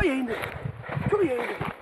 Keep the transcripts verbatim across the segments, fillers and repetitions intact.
ཡིན་འདུག་ཆུ་ཡིན་འདུག་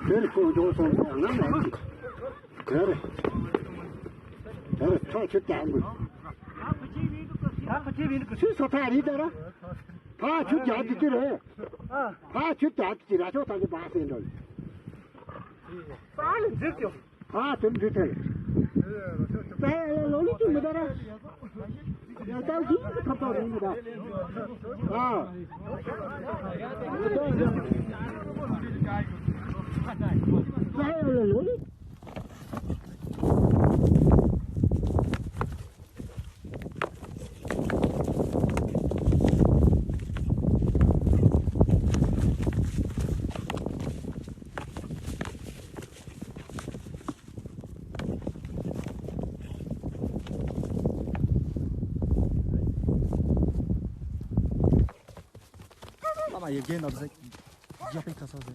དེར་ཁོང་འགྲོ་སོང་ན་ང་མ་ཡིན། དེར་དེར་ཐག་ཆོད་ཀྱང་དགོས། ད་ཁོ་ཆེ་བའི་ནི་ཁོ་ཆུ་སོ་ཐག་རིག་ད་ར། ཕ་ཆུ་རྒྱག་དུས་དེ་རེད། ཕ་ཆུ་རྒྱག་དུས་དེ་ར་ཆོག་ཐག་གི་བག་སེ་འགྲོ། ཕ་ལ་འཛུགས་ཀྱོ། ཕ་དེ་འཛུགས་ཐལ། ད་ལོ་ལོ་ལི་ཅུ་མི་ད་ར། ཡང་ཏང་ཞིག་ཐོབ་ཐོབ་རིག་མི་ད། ཨ། ད་ལོ་ལོ་ལི། ཨ་མ་ཡེ་རྒན་ནོར་ཟེ། རྒྱ་པའི་ཁ་ས་ཟེ།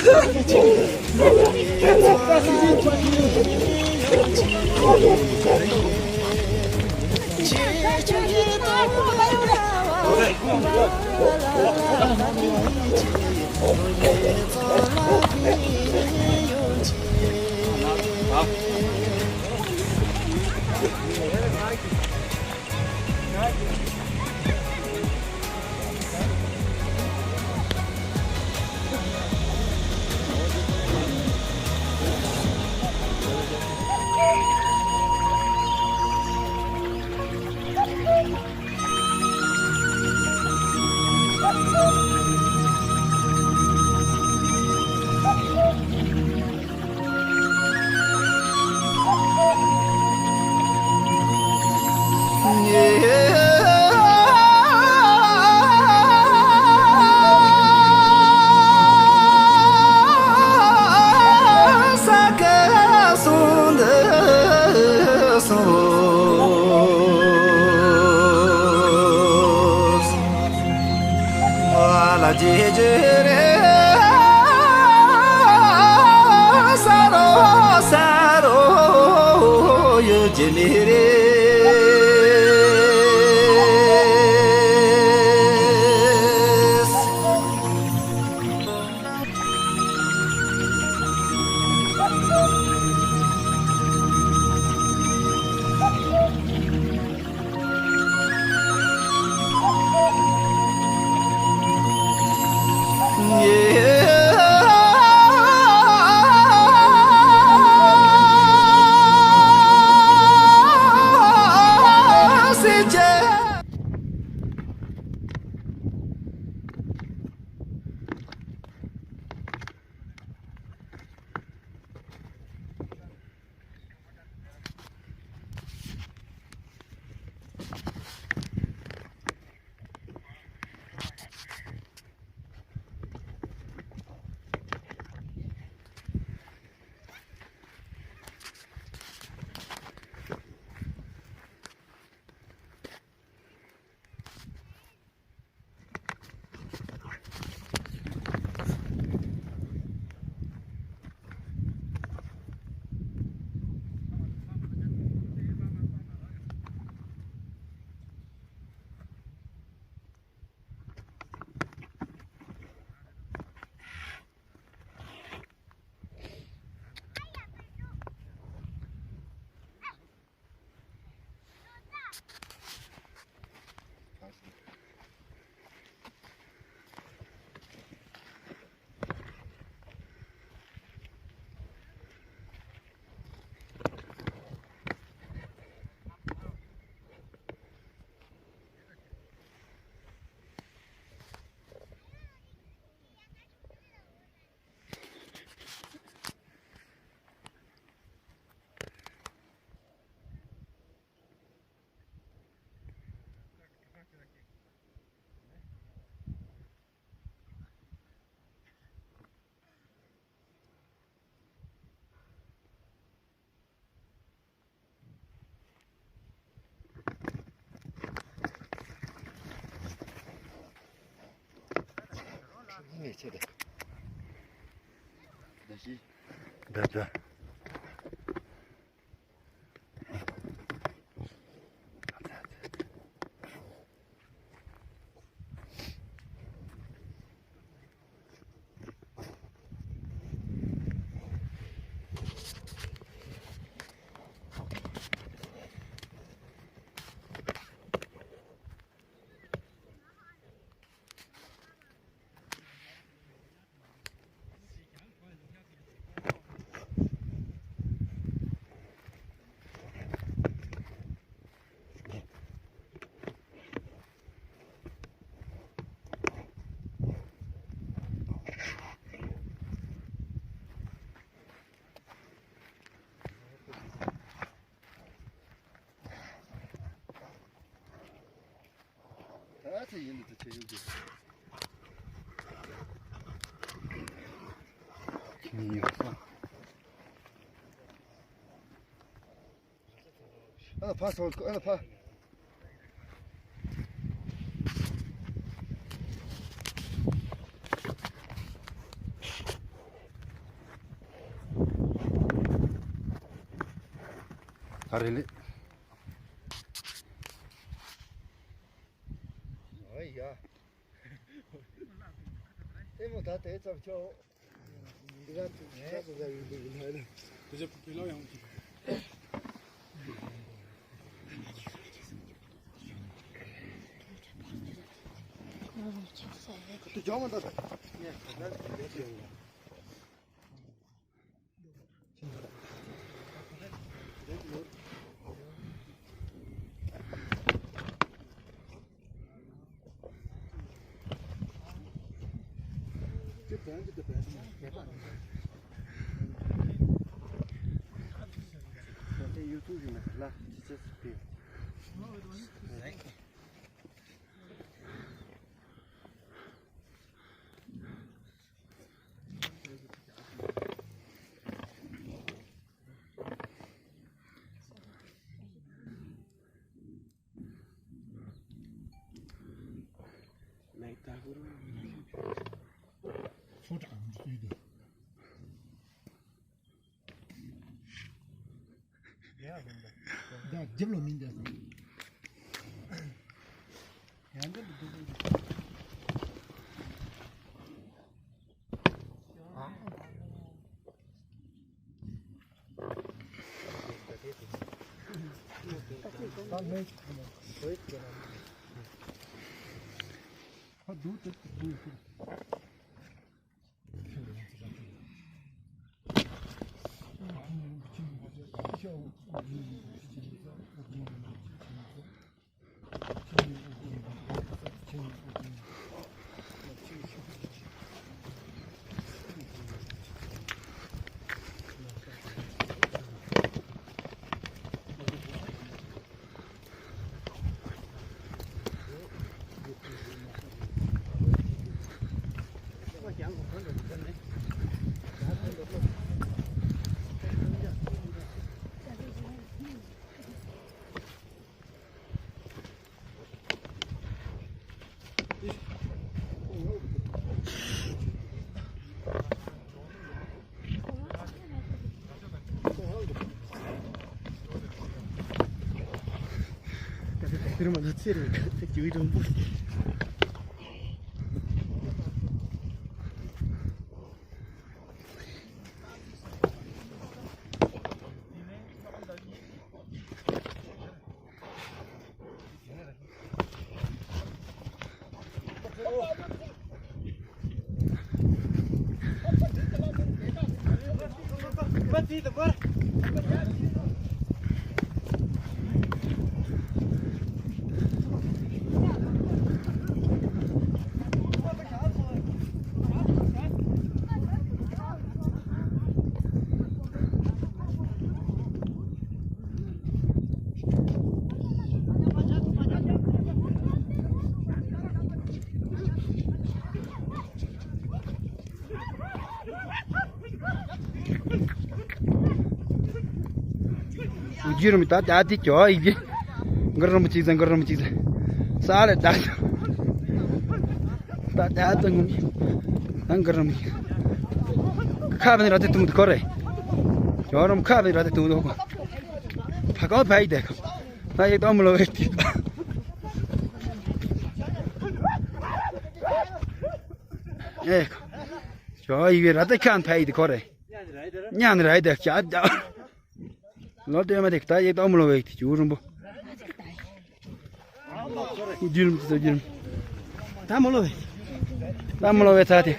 ད་ད། ད་ཚེ་ཡིན་འདི་ཚེ་ཡོད་ཀྱི། ཁྱིམ་ཡོད་ས། ཨ་ཕ་སོང་ཨ་ཕ། ག་རེ་ལེ། ཨ་ཡ། ལྟད་མོ་ད་དེ་ཙམ་ཆོག་འདི་ག་ཚོད་ཚོད་ཡིན་འདུག་ཡིན་ཧ་ལམ། དེ་ཚོ་བེ་ལོ་ཡང་གཅིག་དུ་ཇོ་མ་ད་ད། ད་རྒྱབ་ལོ་མིན་འདྲ་སོང་། ཡང་འདི་འདུག་རྒྱུ་རུ་མི་ད་ད་དེ་ཅོ་ཡི་གེ། གུ་རུ་མི་གཅིག་ཟེར་གུ་རུ་མི་གཅིག་ཟེར། ས་ལ་ད་ད་ད་ད་ད་ངུ་མི་ད་གུ་རུ་མི་ཁ་བ་ནི་ར་དེ་ཏུང་དུ་ཁོ་རེ། ཅོ་རུ་མི་ཁ་བ་ནི་ར་དེ་ཏུང་དུ་ཁོ། ཕ་ཀའོ་ཕ་ཡི་དེ་ཁོ། ད་ཡི་ཏོ་མི་ལོ་བེ་དེ། ཨེ་ཁོ། ཅོ་ཡི་གེ་ར་དེ་ཁ་ཕ་ཡི་དེ་ཁོ་རེ། ཉན་ར་ཡི་དེ་ཁྱ་ད། ལོ་ཏོ་མ་དེ་ད་ཡེ་ད་མོ་ལོ་བེ་དེ་ཅུ་རུམ་པོ། རྒྱུ་རུམ་དེ་རྒྱུ་རུམ། ད་མོ་ལོ་བེ། ད་མོ་ལོ་བེ་ཚ་དེ།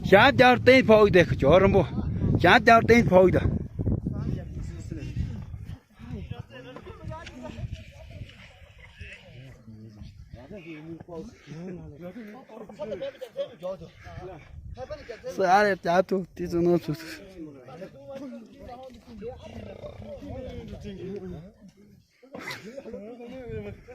ཞག་རྒྱར་ཏེན་ཕོག་དེ་ཅུ་རུམ་པོ། ཞག་རྒྱར་ཏེན་ཕོག་དེ། ས་ཨ་རེ་ཏ་ཏུ་ཏི་ཙུ་ནོ་ཚུ།